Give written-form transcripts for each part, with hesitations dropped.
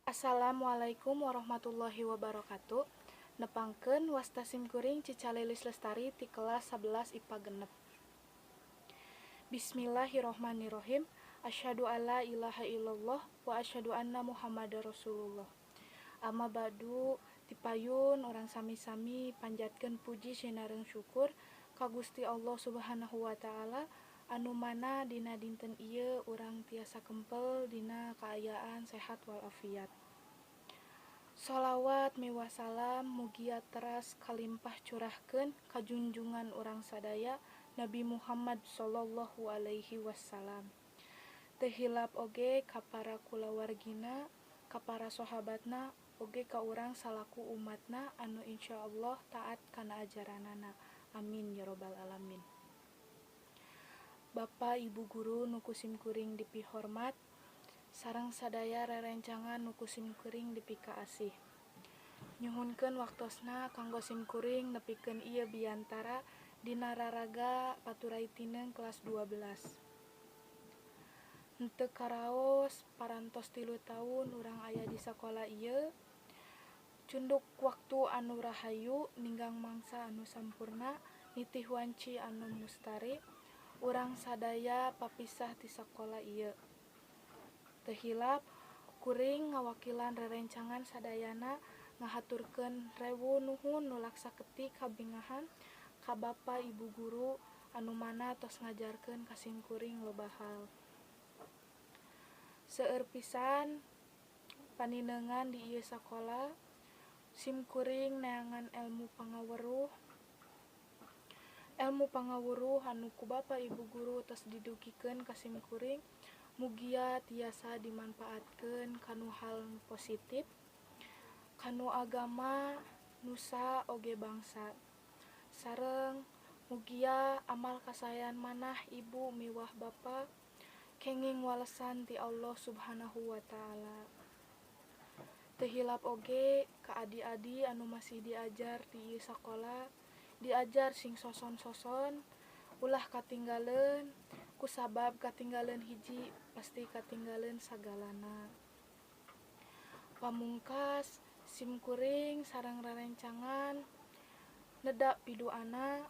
Assalamualaikum warahmatullahi wabarakatuh. Nepangkeun, wasta simkuring Cica Lilis Lestari ti kelas 11 IPA 6. Bismillahirrohmanirrohim. Asyhadu alla ilaha illallah wa asyhadu anna Muhammadar Rasulullah. Amma ba'du, tipayun urang sami-sami panjatkeun puji sinareng syukur ka Gusti Allah Subhanahu wa Ta'ala, anu mana dina dinten ieu urang tiasa kempel dina kaayaan sehat walafiat. Sholawat miwah salam mugia teras kalimpah curahkeun ka junjungan urang sadaya, Nabi Muhammad sallallahu alaihi wasallam. Teu hilap oge ka para kulawargina, ka para sahabatna, oge ka urang salaku umatna anu insyaallah taat kana ajaranana. Amin ya robbal alamin. Bapak Ibu guru nu ku simkuring dipihormat sareng sadaya rerencangan nu ku simkuring dipikaasih. Nyuhunkeun waktosna kanggo simkuring nepikeun ieu biantara dina raraga paturay tineung kelas 12. Henteu karaos parantos 3 taun urang aya di sakola ieu. Cunduk waktu anu rahayu, ninggang mangsa anu sampurna, nitih wanci anu mustari, urang sadaya papisah ti sakola ieu. Teu hilap kuring ngawakilan rerencangan sadayana ngahaturkeun rewu nuhun nu laksa ketik kabingahan ka Bapa Ibu guru anu mana tos ngajarkeun ka simkuring loba hal. Seueur pisan panineungan di ieu sakola. Simkuring neangan elmu pangaweruh. Elmu pangawuruh anu ku Bapa Ibu guru tos didugikeun ka simkuring mugia tiasa dimanfaatkeun kanu hal positif kanu agama, nusa, oge bangsa. Sareng mugia amal kasaean manah ibu miwah bapa kenging walesan ti Allah Subhanahu wa Ta'ala. Teu hilap oge ka adi-adi anu masih diajar di ieu sakola, diajar sing soson-soson, ulah katinggaleun, kusabab katinggaleun hiji pasti katinggaleun sagalana. Pamungkas, simkuring sareng rerencangan neda piduana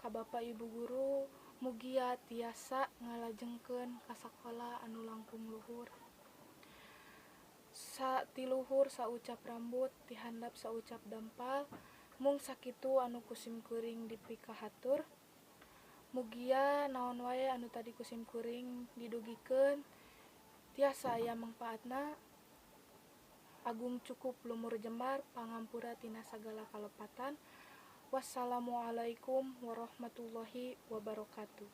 ka Bapa Ibu guru, mugia tiasa ngalajengkeun ka sakola anu langkung luhur. Ti luhur saucap rambut, ti handap saucap dampal. Mung sakitu anu ku simkuring dipikahatur. Mugia naon wae anu tadi ku simkuring didugikeun tiasa aya mangpaatna. Agung cukup lumur jembar, pangampura tina sagala kalepatan. Wassalamualaikum warahmatullahi wabarakatuh.